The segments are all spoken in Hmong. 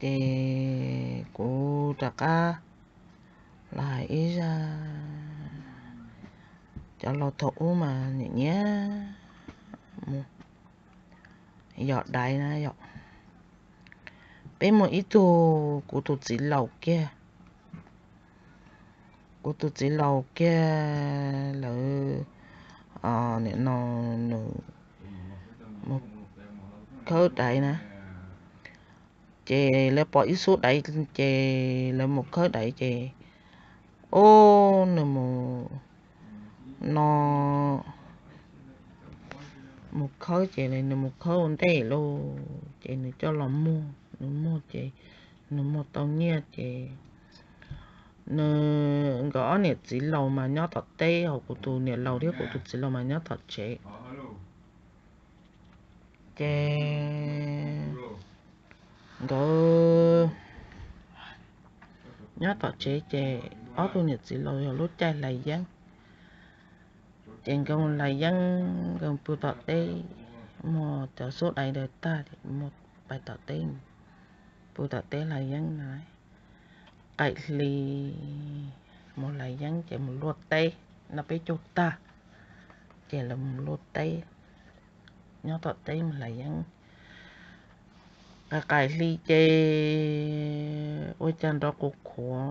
Ces kuv rov qab los hais ib zaj, cov laus thaum ub mas nyiam nyiam mus yos daiv na yom. Peb muaj ib tug, kuv tus txiv laus kiag, kuv tus txiv laus kiag lawv, nim no nws mus khawb daiv na. Ces lawv pom ib xub daiv, ces lawv mus khawb daiv ces, o, nws mus no mus khawb ces nws mus khawb ua ntej lauj, ces nws coj los muag, nws muag ces nws muag tau nyiaj ces nws, nkawd ob niam txiv laus mas nyob tom teb, ho kuv tus niam laus thiab kuv tus txiv laus mas nyob tom tsev. Ces nkawd nyob tom tsev ces ob tug niam txiv laus yog lub caij hlais yeeb. Ces nkawd mus hlais yeeb, nkawd pw tom teb, muag cov xub daiv ntawd tag, pais tom teb, pw tom teb hlais yeeb na. Qaim hli mus hlais yeeb ces mus luaj teb, noj peb caug tag ces lawv mus luaj teb, nyob tom teb mus hlais yeeb. Qaim qaim hli ces ua cas nrov qus khuav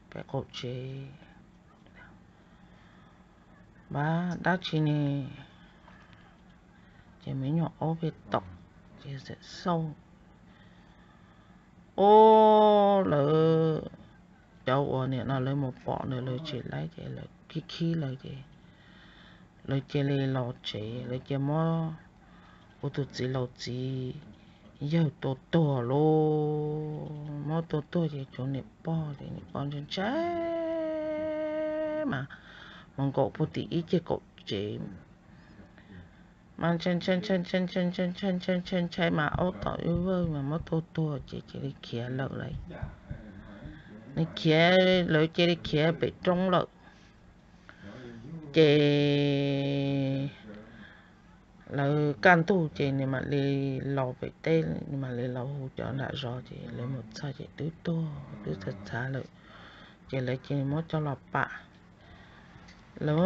pem qaum tsev, vaj dab tsi ne? Ces me nyuam aub pem tom, ces xam xauj, o, lawv cov uas nim no lawv mus pom ntawd lawv tsis laib ces lawv khib khib lawv ces lawv cia li los tsev, lawv cia muab kuv tus txiv laus txiv yawg tua tuag lauj. Muab tua tuag ces tshuav niam pog, ces niam pog ntshai ntshai mas mus nkaum puag tim ib ceg kaum tsev mas ntshai ntshai ntshai ntshai ntshai ntshai ntshai ntshai ntshai ntshai mas aub tom ib vawj mas muab tua tuag ces cia li khiav lawm lauj. Nws khiav, lawv cia li khiav pem roob lawm. Ces lawv kaj ntug ces nws mam li los pem teb, nws mam li los hu cov nram zos ces lawv mus txog ces twb tuag twb txhav txhav lawm. Ces lawv cia li muab coj los pam. Lawv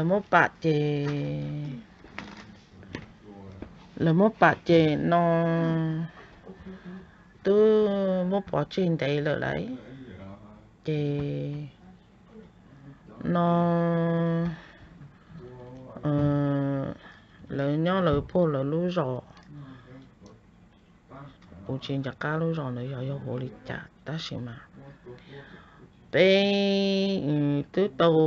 muab pam ces, lawv muab pam ces no twb muab pov tseg ntev lawm lauj. Ces no lawv nyob lawv puag lawv lub zos, kuv tsis nco qab lub zos ntawd yog yog hu li cas tab sis mas peb twb tau,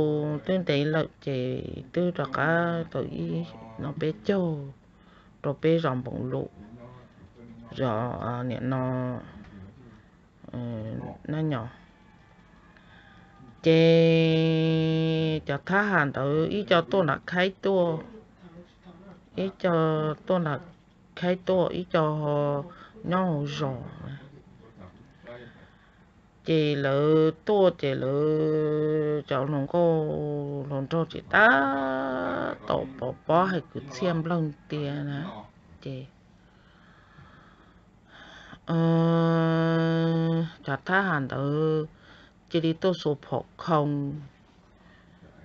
twb ntev lawm ces twb rov qab tau ib no peb caug rau peb zos Npoos Lus, zos nim no Nab Nyos. Ces cov thab ham ntawd ib co tuaj nram khaib tuaj, ib co tuaj nram khaib tuaj, ib co nyob hauv zos. Ces lawv tuaj ces lawv cov hluas nkauj hluas nraug ces tab tom pov pob hais kwv txhiaj nplawg tias na. Ces cov thab ham ntawd cia li tuaj xuas phom khoo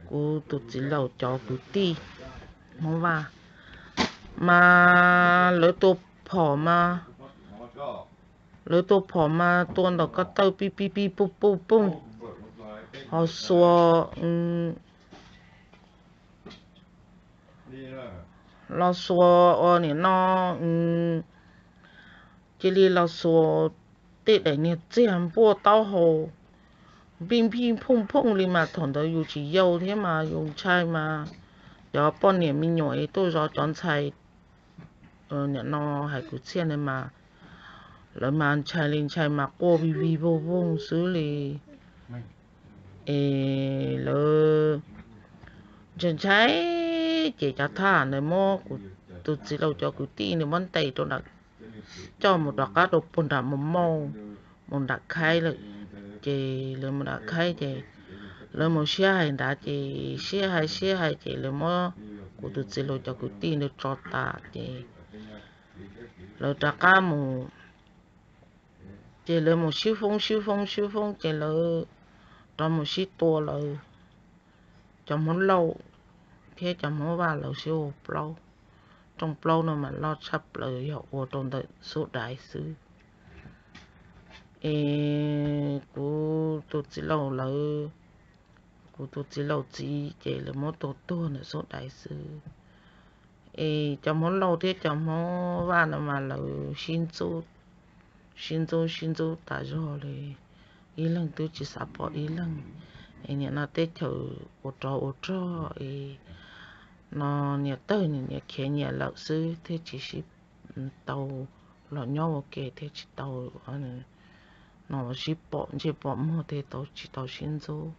kuv tus txiv laus cov kwv tij Hmoob Vaj, mas lawv tua phom mas, lawv tua phom mas tua ntawm ko taw pij pij pij puj puj puj, ho xuas los xuas ua nim no, cia li los xuas tej daim niag txiag npuaj taub hau npij npij phooj phooj li mas thaum ntawd yus tsis yau thiab mas yus ntshai mas cov poj niam me nyuam es tuaj zov cov ntxhais nim no hais kwv txhiaj ntawd mas lawv mas ntshai li ntshai mas quaj vig vig voog voog xwb li. Es lawv ntshai ntshai ces cov thab ham ntawd muab kuv tus txiv laus cov kwv tij nws muab ntes rau nram, coj mus rov qab rau puag nram Mus Mauj, mus nram Khaib lawm. Ces lawv mus nram Khaib ces lawv mus sib hais nrad ces sib hais sib hais ces lawv muab kuv tus txiv laus cov kwv tij ntawd tso tas ces lawv rov qab mus Ces lawv mus sib foob sib foob sib foob ces lawv rov mus sib tua lawv, cov Hmoob Lauj thiab cov Hmoob Vaj lawv sib ua plaub. Rooj plaub no mas loj tshaj plaws yog ua rau ntawm Xub Daiv xwb. Es kuv tus txiv laus lawv, kuv tus txiv laus txiv ces lawv muab tua tuag ntawm Xub Daiv xwb. Es cov Hmoob Lauj thiab cov Hmoob Vaj no mas lawv sib ntxub, sib ntxub sib ntxub tas zog li, ib leeg twb tsis xav pom ib leeg. Es nim no teb chaws ua rov ua rog es no niam tawg niam khiav nyias lawm xwb thiaj tsis sib tau los nyob ua ke thiab tsis tau no sib pom ntsej pom muag thiab tau tsis tau sib ntxub.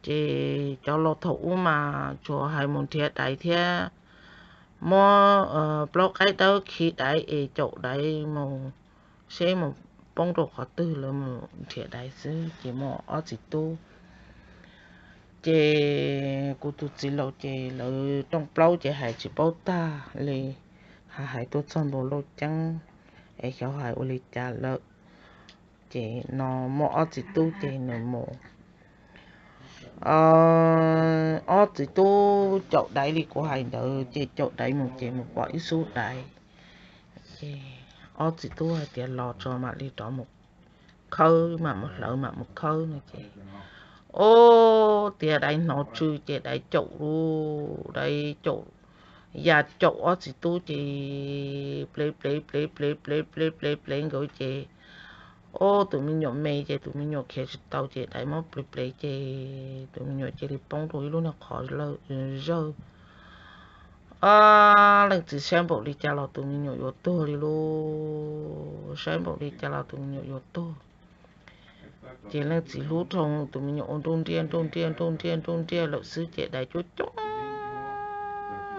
Ces cov laus thaum ub mas tsuas hais mus nrhiav daiv thiab muab plaub qaib dawb khi daiv es caum daiv mus, seb mus poob rau qhov twg lawv mus nrhiav daiv xwb ces muaj ob txiv tub. Ces kuv tus txiv laus ces lawv rooj plaub ces hais tsis paub tag li, hais hais tuaj txog ntua Lauj Ceeb es xyov hais ua li cas lawm. Ces no muaj ob txiv tub ces nws mus, ob txiv tub caum daiv li kuv hais ntawd ces caum daiv mus ces mus pom ib xub daiv. Ces ob txiv tub hais tias los tso mam li rov mus khawb, mam mus hlawv mam mus khawb no ces, o, tias daiv hnov tsw ces daiv caum, daiv caum, ya caum ob txiv tub ces plev plev plev plev plev plev plev plev nkawd ces, o, tus me nyuam me ces tus me nyuam khiav tsis tau ces daiv muab plev plev ces tus me nyuam cia li poob rau ib lub niag qhov zawg. Leej txiv saib npaum li cas los tus me nyuam yuav tuag li lauj, saib npaum li cas los tus me nyuam yuav tuag. Ces leej txiv hlub dhau tus me nyuam ua nruj nriaj nruj nriaj nruj nriaj nruj nriaj lawm xwb ces daiv coob coob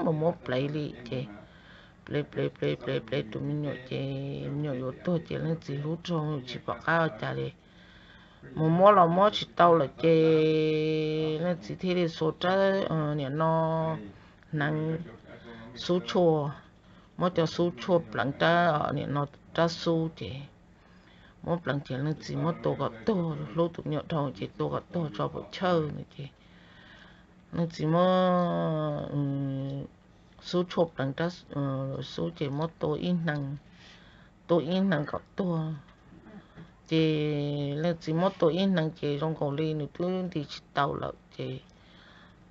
mus muab plev li ces plev plev plev plev plev tus me nyuam ces me nyuam yuav tuag ces leej txiv hlub dhau tsis pom qab ua cas li. Mus muab los muab tsis tau lawm ces leej txiv thiaj li xuas rab, nim no hneev xub tshuaj, muab cov xub tshuaj pleev rab, nim no rab xub ces muab pleev ces leej txiv muab tua kom tuag, hlub tus me nyuam dhau ces tua kom tuag tso pum chawj no ces leej txiv muab xub tshuaj pleev rab xub ces muab tua ib hneev, tua ib hneev kom tuag. Ces leej txiv muab tua ib hneev ces zoo nkaus li nws twb nti tsis tau lawm ces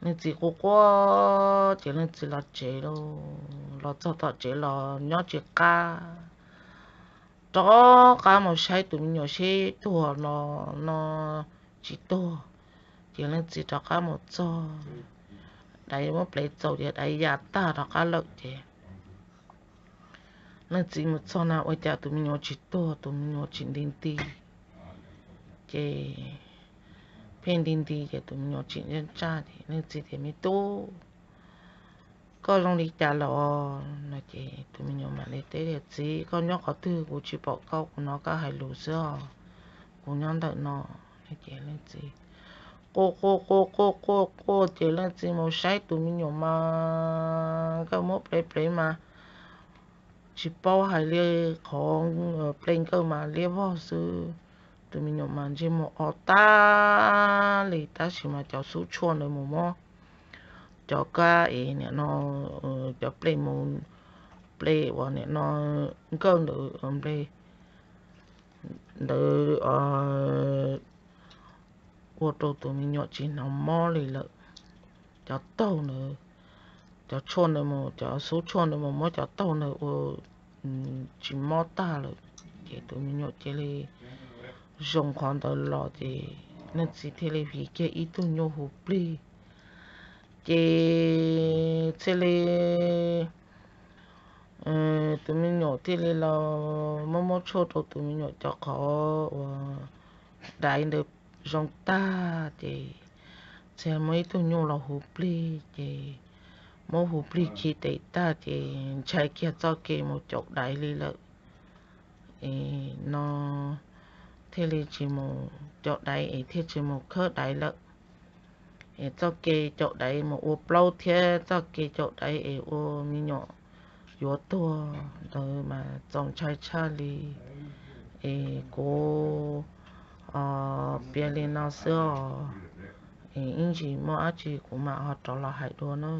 leej txiv quaj quaj ces leej txiv los tsev lauj, los txog tom tsev los nyob tsis qab, rov qab mus saib tus me nyuam seb tuag los no tsis tuag. Ces leej txiv rov qab mus txog, daiv muab plev txaus ces daiv ya tag rov qab lawm ces leej txiv mus txog na ua cas tus me nyuam tsis tuag, tus me nyuam tseem nti nti. Ces pheej nti nti ces tus me nyuam tseem ntsaj ntsaj ces leej txiv tias, Me tub, koj zoo li cas los? No ces tus me nyuam mam li teb tias, Txiv, koj nyob qhov twg kuv tsis pom koj, kuv hnov koj hais lus xwb os, kuv nyob ntawm no. Ces leej txiv quaj quaj quaj quaj quaj quaj ces leej txiv mus saib tus me nyuam mas nkawj muab plev plev mas tsis paub hais li, qhov plev nkawj mas liab vog xwb. Tus me nyuam mas ntsej muag o tag li tab sis mas cov xub tshuaj ntawd mus muab cov kab es nim no cov plev mus, plev uas nim no nkawj ntawd, plev ntawd ua rau tus me nyuam tsis hnov mob li lawm. Cov taug ntawd, cov tshuaj ntawd mus, cov xub tshuaj ntawd mus muab cov taug ntawd ua tsis mob tag lawm. Ces tus me nyuam cia li zoo qhov ntawd los ces leej txiv thiaj li vim kiag ib tug nyuj hu plig. Ces thiaj li tus me nyuam thiaj li los muab muab tshuaj rau tus me nyuam cov qhov uas daiv ntawd zoo tag ces txia muab ib tug nyuj los hu plig ces muab hu plig khi tes tag ces ntshai kiag txoj kev mus caum daiv li lawm. Es no thiaj li tsis mus caum daiv es thiaj tsis mus khawb daiv lawm. Es txoj kev caum daiv mus ua plaub thiab txoj kev caum daiv es ua me nyuam yuav tuag ntawd mas txaus ntshai tshaj li. Es kuv piav li no xwb os, es ib ntsis muaj dab tsi kuv mam ho rov los hais dua na.